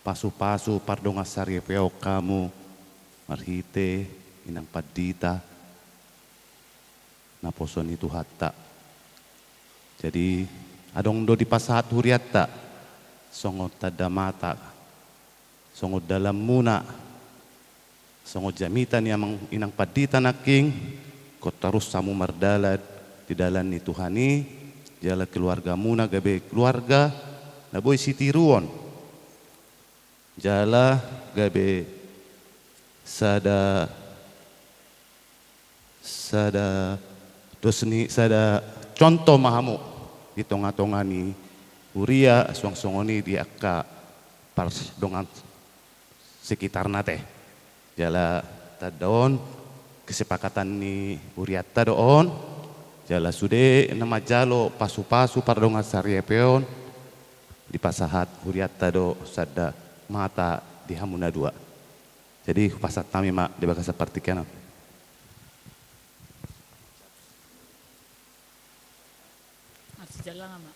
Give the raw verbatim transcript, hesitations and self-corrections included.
pasu-pasu pardongansaripeon hamu marhite inang pandita naposo ni Tuhanta. Jadi adong do dipasahat hurianta songon tanda mata, songon dalanmuna, songon jamita ni amang inang pandita nangkin, ingkon torus hamu mardalan di dalan ni Tuhan i, jala keluargamuna gabe keluarga na boi sitiruon, jala gabe sada, sada dos ni, sada contoh ma hamu di tonga-tonga ni huria, suang songon i di angka pardongan sekitarna te. Jala tanda on kesepakatan ni hurianta do on, jala sude na manjalo pasu-pasu pardongansaripeon dipasahat hurianta do sada mata di hamu na dua. Jadi hupasahat hami ma di bagasan partingkian on. Marsijalangan ma.